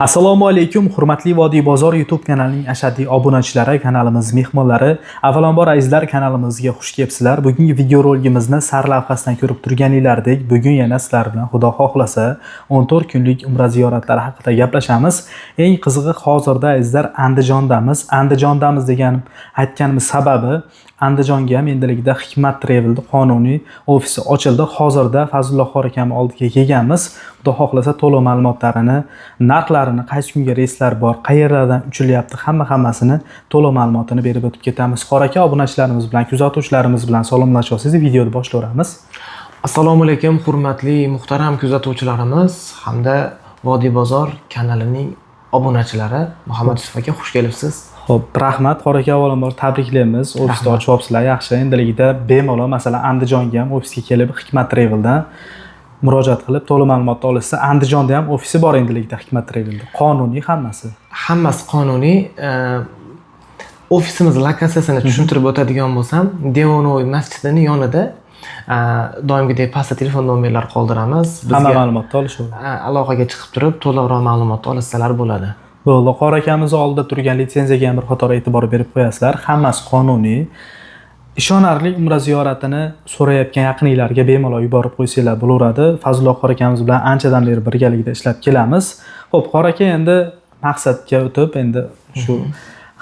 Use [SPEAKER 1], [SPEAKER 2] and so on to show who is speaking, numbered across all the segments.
[SPEAKER 1] Assalomu alaykum, hurmatli Vodiy bozor YouTube kanalining ashaddiy obunachilari, kanalimiz mehmonlari. Avvalambor, azizlar, kanalimizga xush kelibsizlar. Bugungi videorolikimizni sarlavhasidan ko'rib turganinglardek, bugun yana sizlar bilan, Xudo xohlasa, 14 kunlik umra ziyoratlari haqida gaplashamiz. Eng qizig'i, hozirda, azizlar, Andijondamiz. Andijondamiz deganim, aytganimiz sababi, Andijonga ham endilikda Hikmat Travel'da qonuniy ofisi ochildi. Hozirda Fazlulloh qori akam oldiga kelganmiz. Xudo xohlasa, to'liq ma'lumotlarini, narxlarini, qaysi kunga reyslar bor, qayerlardan uchilyapti, hamma-hammasini to'liq ma'lumotini berib o'tib ketamiz. Qori aka, obunachilarimiz bilan, kuzatuvchilarimiz bilan salomlashib olsangiz, videoni boshlayveramiz.
[SPEAKER 2] Assalomu alaykum, hurmatli muhtaram kuzatuvchilarimiz hamda Vodiy bozor kanalining obunachilari. Muhammad Yusuf aka, xush kelibsiz.
[SPEAKER 1] Xo'p, rahmat, qori aka, avvalambor tabriklaymiz. Ofisni
[SPEAKER 2] Rahmat.
[SPEAKER 1] ochib olibsizlar, yaxshi. Endilikda bemalol, masalan, Andijonga ham ofisga kelib, Hikmat Traveldan murojaat qilib, to'liq ma'lumotni olishsa, Andijonda ham ofisi bor endilikda Hikmat Travelda. Qonuniy hammasi.
[SPEAKER 2] Hammasi qonuniy. Ofisimiz lokatsiyasini tushuntirib o'tadigan bo'lsam, Devonoy masjidining yonida. Doimgidek pastda telefon nomerlar qoldiramiz.
[SPEAKER 1] Hamma
[SPEAKER 2] Bizga
[SPEAKER 1] ma'lumotni olishadi.
[SPEAKER 2] Aloqaga chiqib turib, to'liqroq ma'lumotni olsalar bo'ladi.
[SPEAKER 1] Bo'ldi. Qori akamiz oldida turgan litsenziyaga ham bir qator e'tibor berib qo'yasizlar. Hammasi qonuniy. Ishonarli umra ziyoratini so'rayotgan yaqininglarga bemalol yuborib qo'ysanglar bo'laveradi. Fazlulloh qori akamiz bilan anchadan beri birgalikda ishlab kelamiz. Xo'p, qori aka, endi maqsadga o'tib, endi shu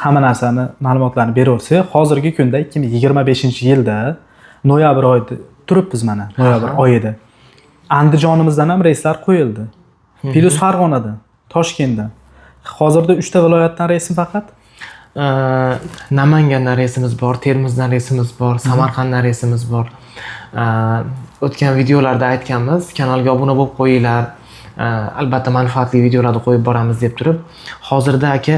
[SPEAKER 1] hamma narsani, ma'lumotlarni beraversak, hozirgi kunda 2025-yilda noyabr oyida turibmiz mana, noyabr oyida. Andijonimizdan ham reyslar qo'yildi. Плюс Farg'onadan, Toshkentdan. Hozirda 3 ta viloyatdan reysmi faqat?
[SPEAKER 2] Namangandan reysimiz bor, Termizdan reysimiz bor, Samarqanddan reysimiz bor. O'tgan videolarda aytganmiz, kanalga obuna bo'lib qo'yinglar. Albatta manfaatli videolarni qo'yib boramiz deb turib. Hozirda, aka,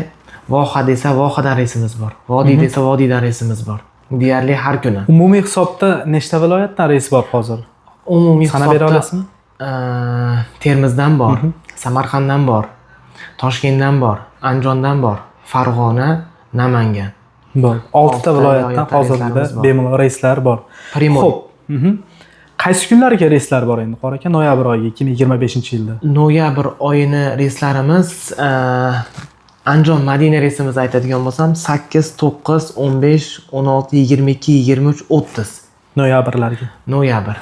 [SPEAKER 2] voha desa, vohadan reysimiz bor. Vodiy desa, vodiydan reysimiz bor. Deyarli har kuni.
[SPEAKER 1] Umumiy hisobda nechta viloyatdan reys bor hozir?
[SPEAKER 2] Umumiy
[SPEAKER 1] Sanab bera
[SPEAKER 2] hisobda
[SPEAKER 1] olasizmi?
[SPEAKER 2] Termizdan bor, Samarqanddan bor, Toshkentdan bor, Andijondan bor, Farg'ona, Namangan.
[SPEAKER 1] Bor. 6 ta
[SPEAKER 2] Oltita
[SPEAKER 1] viloyatdan
[SPEAKER 2] viloyatdan
[SPEAKER 1] hozirda
[SPEAKER 2] reyslarimiz bor.
[SPEAKER 1] bemalol reyslar bor.
[SPEAKER 2] Прямой.
[SPEAKER 1] Xo'p. Qaysi kunlarga reyslar bor endi, qori aka? Noyabr oyiga, 2025-yilda.
[SPEAKER 2] Noyabr oyini reyslarimiz, Andijon Madina reysimizni aytadigan bo'lsam, 8, 9, 15, 16, 22, 23, 30.
[SPEAKER 1] Noyabrlarga.
[SPEAKER 2] Noyabr.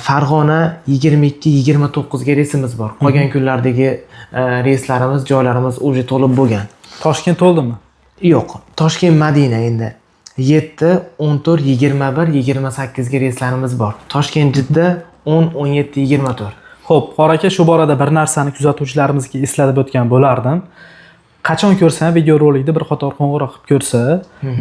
[SPEAKER 2] Farg'ona 22, 29 ga reysimiz bor. Qolgan kunlardagi reyslarimiz, joylarimiz уже to'lib bo'lgan.
[SPEAKER 1] Toshkent to'ldimi?
[SPEAKER 2] Yo'q, Toshkent Madina endi 7, 14, 21, 28 ga reyslarimiz bor. Toshkent Jidda 10, 17, 24.
[SPEAKER 1] Xo'p, qori aka, shu borada bir narsani kuzatuvchilarimizga eslatib o'tgan bo'lardim. Qachon ko'rsa ham videorolikni bir qator qo'ng'iroq qilib ko'rsa,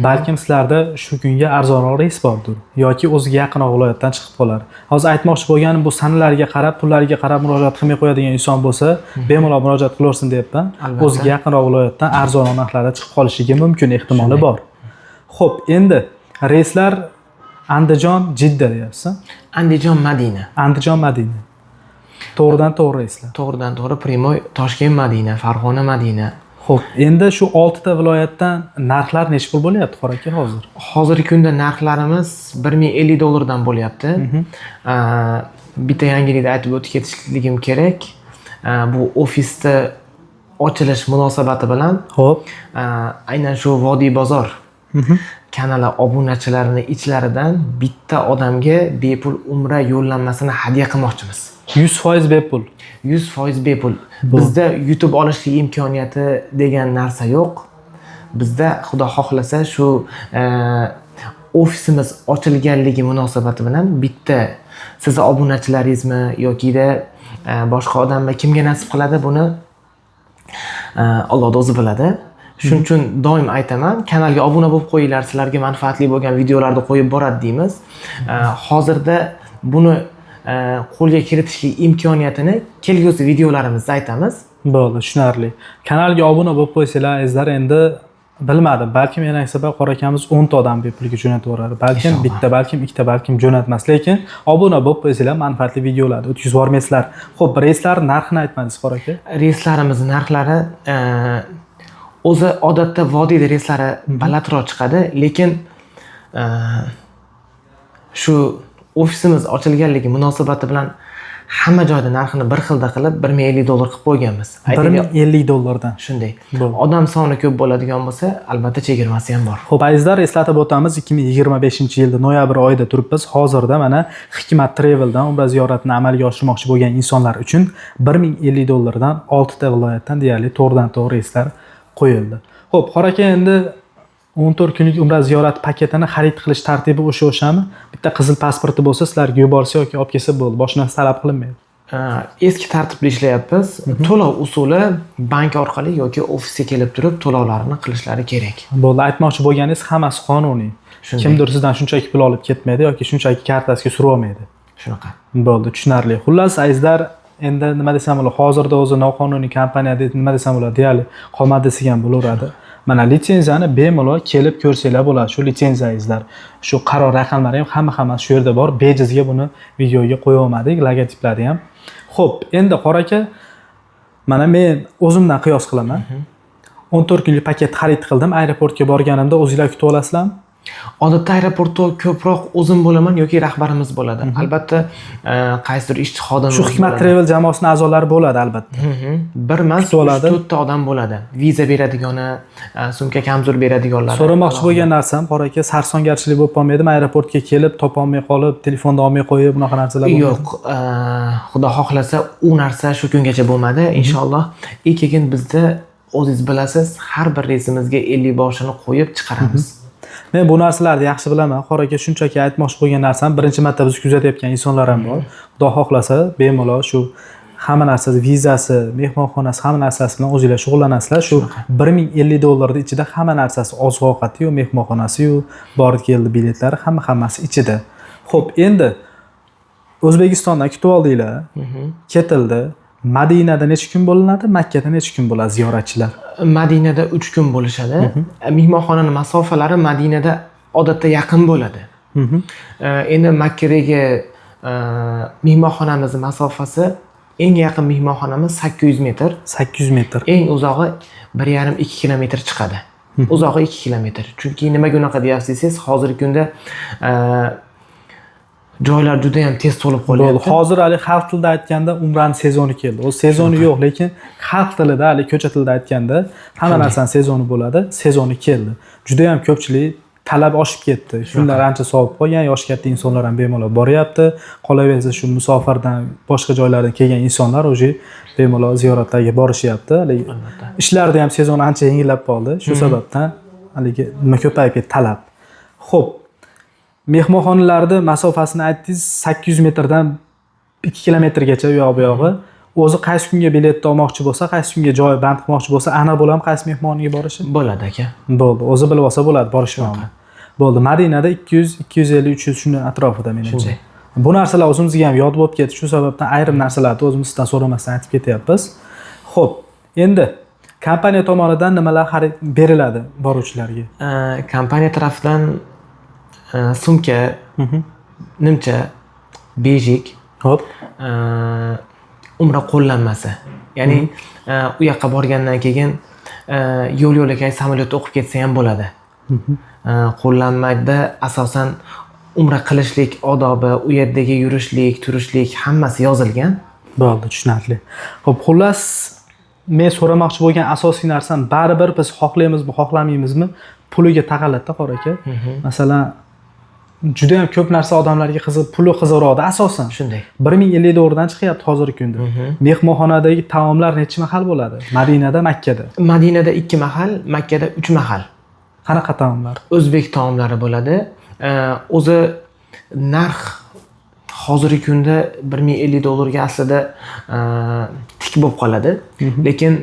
[SPEAKER 1] balkim sizlarda shu kunga arzonroq reys bordir yoki o'ziga yaqinroq viloyatdan chiqib qolar. Hozir aytmoqchi bo'lganim, bu sanalarga qarab, pullarga qarab murojaat qilmay qo'yadigan inson bo'lsa, bemalol murojaat qilaversin deyapman.
[SPEAKER 2] Albatta.
[SPEAKER 1] O'ziga yaqinroq viloyatdan arzonroq narxlarda chiqib qolishiga mumkin, ehtimoli bor. Xo'p, endi reyslar Andijon Jidda deyapsiz.
[SPEAKER 2] Andijon Madina.
[SPEAKER 1] Andijon Madina. To'g'ridan to'g'ri reyslar.
[SPEAKER 2] To'g'ridan to'g'ri прямой Toshkent Madina, Farg'ona Madina.
[SPEAKER 1] Xo'p, endi shu 6 ta viloyatdan narxlar nechi pul bo'lyapti, qori aka, hozir?
[SPEAKER 2] Hozirgi kunda narxlarimiz 1050 dollardan bo'lyapti. Bitta yangilikni aytib o'tib ketishligim kerak. Bu ofisda ochilish munosabati bilan aynan shu Vodiy bozor kanali obunachilarini ichlaridan bitta odamga bepul umra yo'llanmasini hadya qilmoqchimiz.
[SPEAKER 1] 100% bepul.
[SPEAKER 2] 100% bepul. Bizda yutib olishlik imkoniyati degan narsa yo'q. Bizda, Xudo xohlasa, shu ofisimiz ochilganligi munosabati bilan bitta sizni obunachilaringizmi yokida boshqa odammi, kimga nasib qiladi, buni Alloh o'zi biladi. Shuning uchun doim aytaman, kanalga obuna bo'lib qo'yinglar, sizlarga manfaatli bo'lgan videolarni qo'yib boradi deymiz. Hozirda buni qo'lga kiritishlik imkoniyatini kelgusi videolarimizda aytamiz.
[SPEAKER 1] Bo'ldi, tushunarli. Kanalga obuna bo'lib qo'ysanglar, azizlar, endi bilmadim, balkim yana safar qori akamiz 10 ta odam bepulga jo'natib yuboradi. Balkim
[SPEAKER 2] Inshaalloh.
[SPEAKER 1] bitta, balkim ikkita, balkim jo'natmas. Lekin obuna bo'lib qo'ysanglar, manfaatli videolarni o'tkazib yubormaysizlar. Xo'p, reyslar narxini aytmadingiz, qori aka.
[SPEAKER 2] Reyslarimiz narxlari, o'zi odatda vodiyda reyslari balandroq chiqadi, lekin shu ofisimiz ochilganligi munosabati bilan Hamma joyda narxini bir xilda qilib $1050 qilib qo'yganmiz. Aytaylik,
[SPEAKER 1] $1050 dan.
[SPEAKER 2] Shunday.
[SPEAKER 1] Bo'ldi.
[SPEAKER 2] Odam soni ko'p bo'ladigan bo'lsa, albatta chegirmasi ham bor.
[SPEAKER 1] Xo'p, azizlar, eslatib o'tamiz, 2025-yilda noyabr oyida turibmiz. Hozirda mana Hikmat Traveldan umra ziyoratini amalga oshirmoqchi bo'lgan insonlar uchun $1050 dan 6 ta viloyatdan deyarli to'g'ridan-to'g'ri reyslar qo'yildi. Xo'p, Qor aka, endi 14 kunlik umra ziyorat paketini xarid qilish tartibi o'sha-o'shami? Bitta qizil pasporti bo'lsa, sizlarga yuborsa yoki olib kelsa bo'ldi. Boshqa narsa talab qilinmaydi.
[SPEAKER 2] Eski tartibda ishlayapmiz. To'lov usuli bank orqali yoki ofisga kelib turib to'lovlarni qilishlari kerak.
[SPEAKER 1] Bo'ldi, aytmoqchi bo'lganingiz hammasi qonuniy.
[SPEAKER 2] Shunday.
[SPEAKER 1] Kimdir sizdan shunchaki pul olib ketmaydi yoki shunchaki kartasiga surib olmaydi.
[SPEAKER 2] Shunaqa.
[SPEAKER 1] Bo'ldi, tushunarli. Xullas, azizlar, endi nima desam bo'ladi, hozirda o'zi noqonuniy kompaniya deb nima desam bo'ladi, deyarli qolmadi desak ham bo'laveradi. Mana litsenziyani bemalol kelib ko'rsanglar bo'ladi. Shu litsenziya, azizlar, shu qaror raqamlari ham hammasi shu yerda bor. Bejizga buni videoga qo'ya olmadik, logotiplari ham. Xo'p, endi Qor aka, mana men o'zimdan qiyos qilaman. 14 kunlik paket xarid qildim. Aeroportga borganimda o'zinglar kutib olasizlarmi?
[SPEAKER 2] Odatda aeroportda ko'proq o'zim bo'laman yoki rahbarimiz bo'ladi. Albatta, qaysidir ishchi xodimimiz
[SPEAKER 1] Shu Hikmat
[SPEAKER 2] bo'ladi.
[SPEAKER 1] Travel jamoasining a'zolari bo'ladi albatta.
[SPEAKER 2] Bir emas,
[SPEAKER 1] Kutib oladi.
[SPEAKER 2] 3-4 ta odam bo'ladi. Viza beradigani, sumka kamzur beradiganlar.
[SPEAKER 1] So'ramoqchi bo'lgan narsam, Qor aka, sarsongarchilik bo'lib qolmaydimi? Aeroportga kelib topolmay qolib, telefonda olmay qo'yib, bunaqa narsalar bo'lmaydimi?
[SPEAKER 2] Yo'q, xudo xohlasa u narsa shu kungacha bo'lmadi, inshaalloh. И keyin bizda o'zingiz bilasiz, har bir reysimizga 50 boshini qo'yib chiqaramiz.
[SPEAKER 1] Men bu narsalarni yaxshi bilaman. Qor aka, shunchaki aytmoqchi bo'lgan narsam, birinchi marta bizni kuzatayotgan insonlar ham bor. Xudo xohlasa, bemalol shu hamma narsasi, vizasi, mehmonxonasi, hamma narsasi bilan o'zinglar shug'ullanasizlar. Shu $1050 ichida hamma narsasi, oziq-ovqati-yu, mehmonxonasi-yu, bordi keldi biletlari, hammasi ichida. Xo'p, endi O'zbekistondan kutib oldinglar, ketildi. Madinada necha kun bo'linadi, Makkada necha kun bo'ladi ziyoratchilar?
[SPEAKER 2] Madinada 3 kun bo'lishadi. Mehmonxonani masofalari Madinada odatda yaqin bo'ladi. Endi Makkadagi mehmonxonamiz masofasi, eng yaqin mehmonxonamiz 800 metr.
[SPEAKER 1] 800 metr.
[SPEAKER 2] Eng uzog'i 1,5-2 kilometr chiqadi. Uzog'i 2 kilometr. Chunki nimaga unaqa deyapsiz desangiz, hozirgi kunda joylar juda ham tez to'lib
[SPEAKER 1] Bo'ldi.
[SPEAKER 2] qolyapti.
[SPEAKER 1] Hozir hali xalq tilida aytganda umrani sezoni keldi. O'zi sezoni yo'q, lekin xalq tilida, hali ko'cha tilida aytganda hamma narsani sezoni bo'ladi. Sezoni keldi. Juda ham ko'pchilik talab oshib ketdi. Kunlar ancha sovib qolgan, yoshi katta insonlar ham bemalol boryapti. Qolaversa shu musofirdan, boshqa joylardan kelgan insonlar уже bemalol ziyoratlarga borishyapti. Haligi ishlarda ham sezon ancha yengillab qoldi. Shu sababdan haligi nima ko'payib ketdi talab. Xo'p, mehmonxonalarni masofasini aytdingiz, 800 metrdan 2 kilometrgacha u yoq bu yog'i. O'zi qaysi kunga biletni olmoqchi bo'lsa, qaysi kunga joy band qilmoqchi bo'lsa, aniq bo'ladimi qaysi mehmonxonaga borishi?
[SPEAKER 2] Bo'ladi aka.
[SPEAKER 1] Bo'ldi. O'zi bilib olsa bo'ladi borishi. Bo'ldi. Madinada 200, 250, 300 shuni atrofida menimcha.
[SPEAKER 2] Shunday.
[SPEAKER 1] Bu narsalar o'zimizga ham yod bo'lib ketdi. Shu sababdan ayrim narsalarni o'zimiz sizdan so'ramasdan aytib ketyapmiz. Xo'p, endi kompaniya tomonidan nimalar xarid beriladi boruvchilarga?
[SPEAKER 2] Kompaniya tarafidan sumka, nimcha, bejik, umra qo'llanmasi. Ya'ni u yoqqa borgandan keyin yo'l yo'lakay samolyotda o'qib ketsa ham bo'ladi. Qo'llanmada asosan umra qilishlik odobi, u yerdagi yurishlik, turishlik hammasi yozilgan.
[SPEAKER 1] Bo'ldi, tushunarli. Xo'p, xullas, men so'ramoqchi bo'lgan asosiy narsam, baribir biz xohlaymizmi, xohlamaymizmi, puliga taqaladida, Qor aka. Masalan, juda ham ko'p narsa odamlarga qiziq, puli qiziqroqda asosan.
[SPEAKER 2] Shunday.
[SPEAKER 1] 1050 dollardan chiqyapti hozirgi kunda. Mehmonxonadagi taomlar necha mahal bo'ladi? Madinada, Makkada.
[SPEAKER 2] Madinada 2 mahal, Makkada 3 mahal.
[SPEAKER 1] Qanaqa taomlar?
[SPEAKER 2] O'zbek taomlari bo'ladi. O'zi narx hozirgi kunda 1050 dollarga aslida tik bo'lib qoladi. Lekin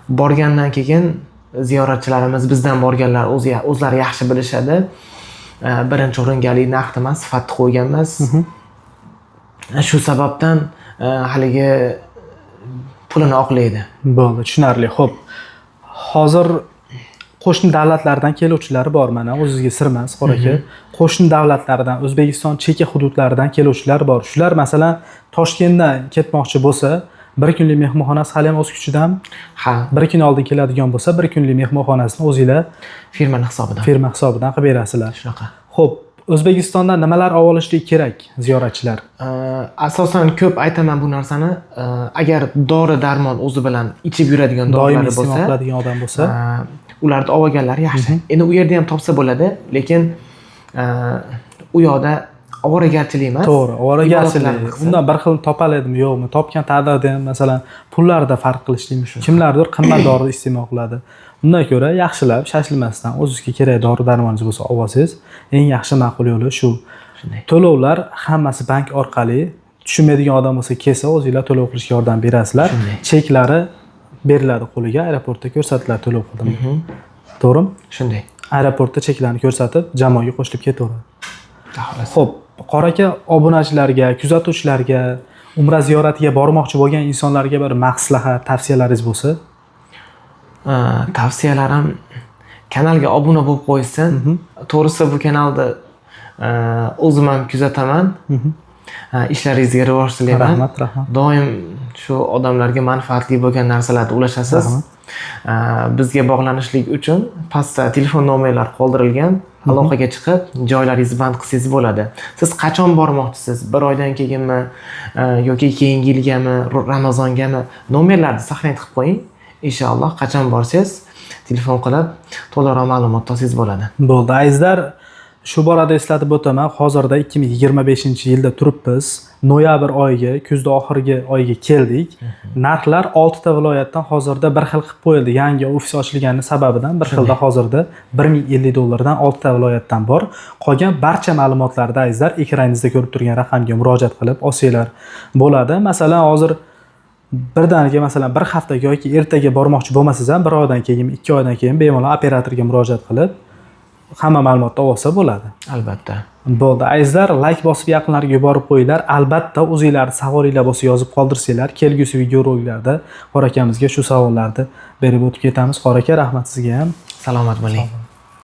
[SPEAKER 2] borgandan keyin ziyoratchilarimiz, bizdan borganlar o'zi o'zlari yaxshi bilishadi. Birinchi o'ringa haligi narxni emas, sifatni qo'yganmiz. Shu sababdan haligi pulini oqlaydi.
[SPEAKER 1] Bo'ldi, tushunarli. Xo'p. Hozir qo'shni davlatlardan keluvchilar bor, mana o'zizga sir emas, Qor aka. Qo'shni davlatlardan, O'zbekiston chekka hududlaridan keluvchilar bor. Shular masalan Toshkentdan ketmoqchi bo'lsa, bir kunlik mehmonxonasi hali ham o'z kuchidami?
[SPEAKER 2] Ha.
[SPEAKER 1] Bir kun oldin keladigan bo'lsa, bir kunlik mehmonxonasini o'zinglar
[SPEAKER 2] firmani hisobidan.
[SPEAKER 1] Firma hisobidan qilib berasizlar.
[SPEAKER 2] Shunaqa.
[SPEAKER 1] Xo'p, O'zbekistonda nimalar olib olishlik kerak ziyoratchilar?
[SPEAKER 2] Asosan ko'p aytaman bu narsani. Agar dori darmon o'zi bilan ichib yuradigan
[SPEAKER 1] Doim
[SPEAKER 2] dorilari
[SPEAKER 1] iste'mol
[SPEAKER 2] bo'lsa,
[SPEAKER 1] qiladigan odam bo'lsa,
[SPEAKER 2] ularni olib olganlari yaxshi. Endi u yerda ham topsa bo'ladi, lekin u yoqda ovoragarchilik emas.
[SPEAKER 1] To'g'ri, ovoragarchilik.
[SPEAKER 2] Ibodatlarni qilsin.
[SPEAKER 1] Undan bir xil topaladimi, yo'qmi? Topgan taqdirda ham, masalan, pullarda farq qilishlik mumkin. Kimlardir qimmat dori iste'mol qiladi. Undan ko'ra yaxshilab, shoshilmasdan o'zingizga kerak dori darmoningiz bo'lsa olib olsangiz, eng yaxshi ma'qul yo'li shu.
[SPEAKER 2] Shunday.
[SPEAKER 1] To'lovlar hammasi bank orqali. Tushunmaydigan odam bo'lsa kelsa, o'zinglar to'lov qilishga yordam berasizlar.
[SPEAKER 2] Shunday.
[SPEAKER 1] Cheklari beriladi qo'liga, aeroportda ko'rsatiladi to'lov qildim. To'g'rimi?
[SPEAKER 2] Shunday.
[SPEAKER 1] Aeroportda cheklarni ko'rsatib, jamoaga qo'shilib ketaveradi.
[SPEAKER 2] Xolos.
[SPEAKER 1] Xo'p, Qori aka, obunachilarga, kuzatuvchilarga, umra ziyoratiga bormoqchi bo'lgan insonlarga bir maslahat, tavsiyalaringiz bo'lsa?
[SPEAKER 2] Tavsiyalarim, kanalga obuna bo'lib qo'ysin. To'g'risi, bu kanalni o'zim ham kuzataman. Ishlaringizga rivoj tilayman.
[SPEAKER 1] Rahmat, rahmat.
[SPEAKER 2] Doim shu odamlarga manfaatli bo'lgan narsalarni ulashasiz.
[SPEAKER 1] Rahmat.
[SPEAKER 2] Bizga bog'lanishlik uchun pastda telefon nomerlar qoldirilgan. Aloqaga chiqib, joylaringizni band qilsangiz bo'ladi. Siz qachon bormoqchisiz? Bir oydan keyinmi, yoki keyingi yilgami, Ramazongami? Nomerlarni saqlanib qilib qo'ying. Inshaalloh qachon borsangiz telefon qilib to'laroq ma'lumot olsangiz bo'ladi.
[SPEAKER 1] Bo'ldi. Azizlar, shu borada eslatib o'taman, hozirda 2025-yilda turibmiz. Noyabr oyiga, kuzda oxirgi oyiga keldik. Narxlar 6 ta viloyatdan hozirda bir xil qilib qo'yildi. Yangi ofis ochilgani sababidan bir xilda hozirda 1050 dollardan 6 ta viloyatdan bor. Qolgan barcha ma'lumotlarda, azizlar, ekraningizda ko'rib turgan raqamga murojaat qilib olsanglar bo'ladi. Masalan, hozir birdaniga, masalan, bir haftaga yoki ertaga bormoqchi bo'lmasangiz ham, bir oydan keyin, 2 oydan keyin bemalol operatorga murojaat qilib hamma ma'lumotni olsa bo'ladi.
[SPEAKER 2] Albatta.
[SPEAKER 1] Bo'ldi. Azizlar, like bosib yaqinlarga yuborib qo'yinglar. Albatta o'zinglarni savolinglar bo'lsa yozib qoldirsanglar, kelgusi videoroliklarda Qori akamizga shu savollarni berib o'tib ketamiz. Qori aka, rahmat sizga ham.
[SPEAKER 2] Salomat bo'ling.